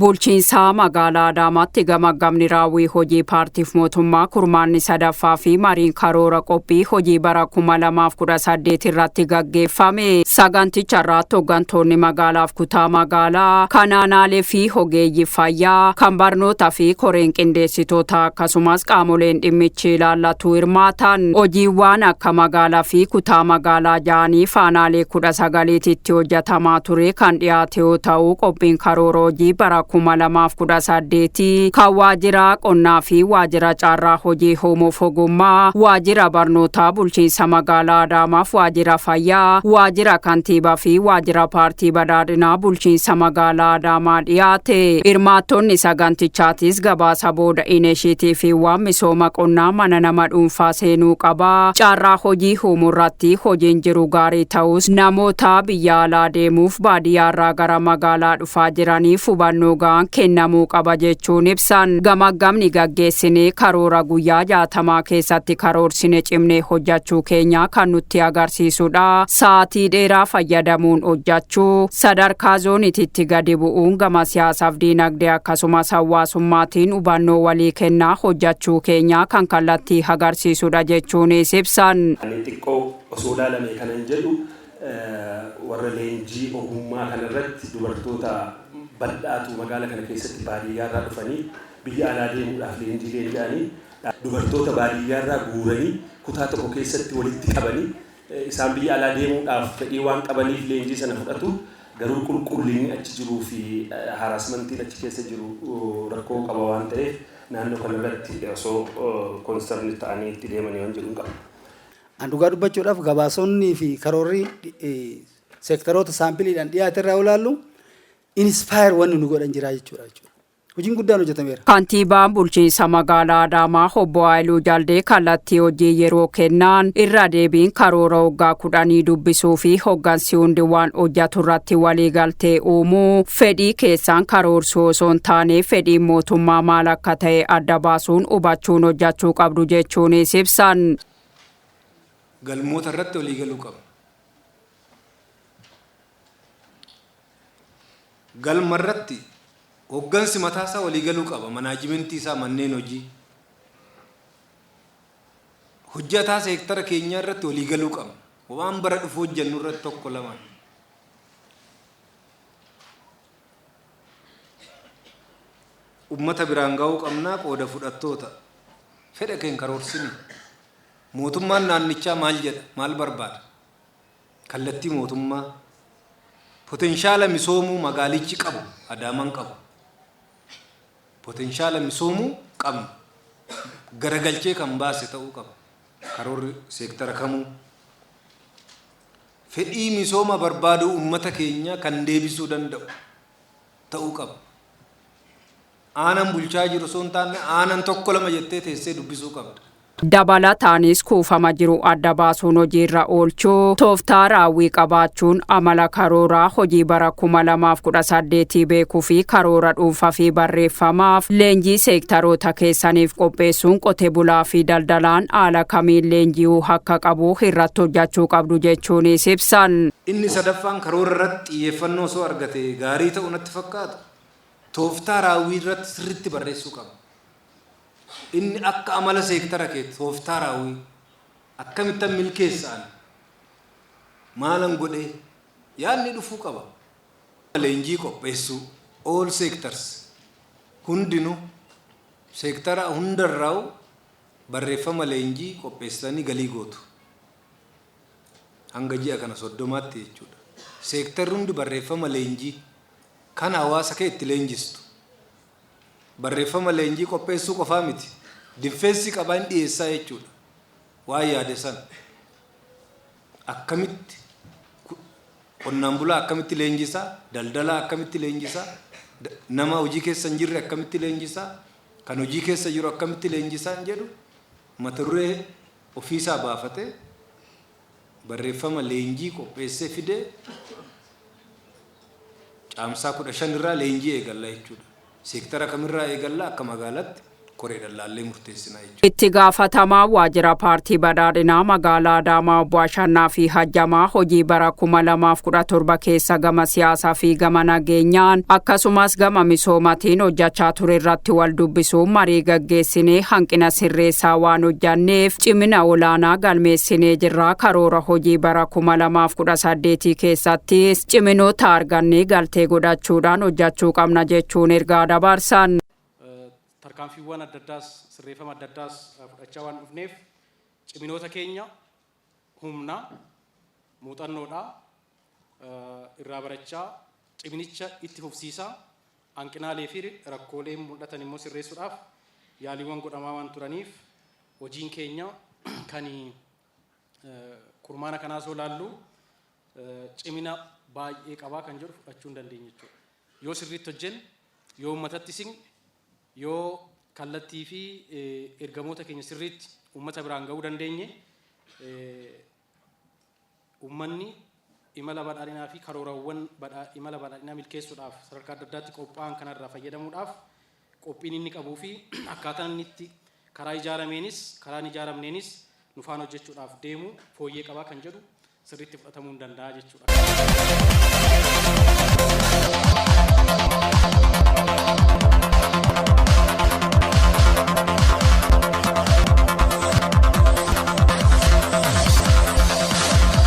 Bulchiinsa magaalaa Adaamaatti gamaggamni raawwii hojii paartiif mootummaa kurmaanni sadaffaa fi mariin karoora qophii hojii bara 2018 irratti gaggeeffame. Saganticha irratti hooggantoonni magaalaaf kutaa magaalaa kan aanaalee fi ogeeyyii fayyaa kan barnootaa fi koreen qindeessitoota akkasumas qaamoleen dhimmichi ilaallatu hirmaatan. Hojiiwwan akka magaalaa fi kutaa magaalaa ja'anii faanaalee 19tti hojjetamaa ture kan dhiyaate yoo ta'u, qophiin karoora hojii bara 2018 kan waajjira qonnaa fi waajjira carraa hojii uumuuf ogummaa, waajjira barnootaa bulchiinsa magaalaa Adaamaaf waajjira fayyaa, waajjira kantiibaa fi waajjira paartii badhaadhinaa bulchiinsa magaalaa Adaamaa dhiyaate. Hirmaattonni sagantichaatis gabaasa booda inisheetiiviiwwan misooma qonnaa mana nama dhuunfaa seenuu qaba. Carraa hojii uumuu irratti hojiin jiru gaarii ta'us, namoota biyya alaa deemuuf baadiyyaarraa gara magaalaa dhufaa jiraniif hubannoo ga'aan kennamuu qaba jechuun ibsan. Gamaggamni gaggeessine karoora guyyaa 60 keessatti karoorsine cimnee hojjechuu keenya kan nutti agarsiisudha. Sa'aatii dheeraa fayyadamuun hojjechuu, sadarkaa zoonititti gadi bu'uun gama siyaasaaf diinagdee akkasumas hawaasummaatiin hubannoo walii kennaa hojjechuu keenya kan kallattii agarsiisudha jechuunis ibsan. Ani xiqqoo osoo ilaalame kanan jedhu, warra leenjii ogummaa kanarratti dubartoota bal'aatu magaala kana keessatti baadiyyaarraa dhufanii biyya alaa deemuudhaaf leenjii leenji'anii, dubartoota baadiyyaarraa guuranii kutaa tokko keessatti walitti qabanii, isaan biyya alaa deemuudhaaf fedhii waan qabaniif leenjii sana fudhatu. Garuu qulqullinni achi jiruu fi harassmentiin achi keessa jiru rakkoo qaba waan ta'eef, naannoo kanarratti osoo concern ta'anii itti deemanii waan jedhu qaba. An dhugaa dubbachuudhaaf, gabaasonni fi karoorri seektaroota saampiliidhaan dhiyaate irraa ilaallu, inspire wanni nu godhan jira jechuudha. Hojiin guddaan hojjetameera. Kantiibaan bulchiinsa magaalaa Adaamaa obbo Haayiluu Jaldee kallattii hojii yeroo kennan, irra deebiin karoora waggaa 10 dubbisuu fi hoggansi hundi waan hojjetu irratti waliigaltee uumuu, fedhii keessaan karoorsuu osoo hin taane fedhiin mootummaa maal akka ta'e adda baasuun hubachuun hojjechuu qabdu jechuunis ibsan. Galmoota irratti waliigaluu qabna. Galma irratti hoggansi mataasaa waliigaluu qaba. Manaajimentii isaa, manneen hojii. Hojjataa seektara keenyaa irratti waliigaluu qabna. Waan bara dhufu hojjennu irratti tokko lama. Ummata biraan gahuu qabnaa, qooda fudhattoota. Fedha keen karoorsini. Mootummaan naannichaa maal jedha? Maal barbaada? Kallattii mootummaa, potenshaala misoomuu magaalichi qabu, Adaamaan qabu. Potenshaala misoomuu qabnu garagalchee kan baase ta'uu qaba. Karoorri seektara kamuu fedhii misooma barbaaduu uummata keenyaa kan deebisuu danda'u ta'uu qaba. Aanan bulchaa jiru osoo hin taane, aanan tokko lama jettee teessee dubbisuu qabda. Dabalataanis kuufama jiru adda baasuun hojiirra oolchuu, tooftaa raawwii qabaachuun, amala karooraa hojii bara 2018 beekuu fi karoora dhuunfaa fi barreeffamaaf leenjii seektaroota keessaniif qopheessuun qote bulaa fi daldalaan haala kamiin leenji'uu akka qabu irratti hojjechuu qabdu jechuunis ibsan. Inni sadaffaan karoora irratti xiyyeeffannoo osoo argate gaarii ta'u natti fakkaatu, tooftaa raawwii irratti sirriitti barreessuu qaba. Inni akka amala seektara keetti tooftaa raawwii akkamittan milkeessa'an, maalan godhee yaadni dhufuu qaba. Leenjii qopheessuu, all sectors, hundinuu seektara hundarraa'u barreeffama leenjii qopheessitanii galii gootu. Hanga ji'a kana 30tti jechuudha. Seektarri hundi barreeffama leenjii kan hawaasa kee itti leenjistu. Barreeffama leenjii qopheessuu qofaa miti. Dinfeessi qabaa hin dhiyeessaa jechuudha. Waan yaade sana. Akkamitti qonnaan bulaa akkamitti leenjisaa, daldalaa akkamitti leenjisaa, nama hojii keessa hin jirre akkamitti leenjisaa, kan hojii keessa jiru akkamitti leenjisaa hin jedhu, mata duree ofiisaa baafatee barreeffama leenjii qopheessee fidee, caamsaa 15 irraa leenjii eegalla jechuudha. Seektara kamirraa eegalla? Akka magaalaatti Koreedhaan laallee murteessina jechuudha. Itti gaafatamaa waajjira Paartii Badhaadhinaa magaalaa Adaamaa Obbo Ashannaa fi Hajjamaa hojii bara 2017 keessa gama siyaasaa fi gama nageenyaan akkasumas gama misoomatiin hojjechaa ture irratti wal dubbisuun marii gaggeessinee hanqina sirreessaa waan hojjanneef cimina olaanaa galmeessinee jirra. Karoora hojii bara 2018 keessattis ciminoota argannee galtee godhachuudhaan hojjechuu qabna jechuun ergaa dabarsan. Tarkaanfiiwwan adda addaas, sirreeffama adda addaas fudhachaa waan dhufneef, ciminoota keenya humna muuxannoodhaa irraa barachaa, ciminicha itti fufsiisaa, hanqinaalee fi rakkoolee mul'atan immoo sirreessuudhaaf yaaliiwwan godhamaa waan turaniif, hojiin keenya kan kurmaana kanaas yoo laallu cimina baay'ee qabaa kan jedhu fudhachuu hin dandeenye jechuudha. Yoo sirriitti hojjenne, yoo uummatatti siqne, yoo kallattii fi ergamoota keenya sirriitti uummata biraan gahuu dandeenye, uummanni imala badhaadhinaa fi karoorawwan imala badhaadhinaa milkeessuudhaaf sadarkaa adda addaatti qophaa'an kanarraa fayyadamuudhaaf qophiin inni qabuu fi akkaataan inni itti karaa ijaarameenis karaa hin ijaaramneenis nu faana hojjechuudhaaf deemu fooyyee qabaa kan jedhu sirriitti fudhatamuu hin danda'a jechuudha.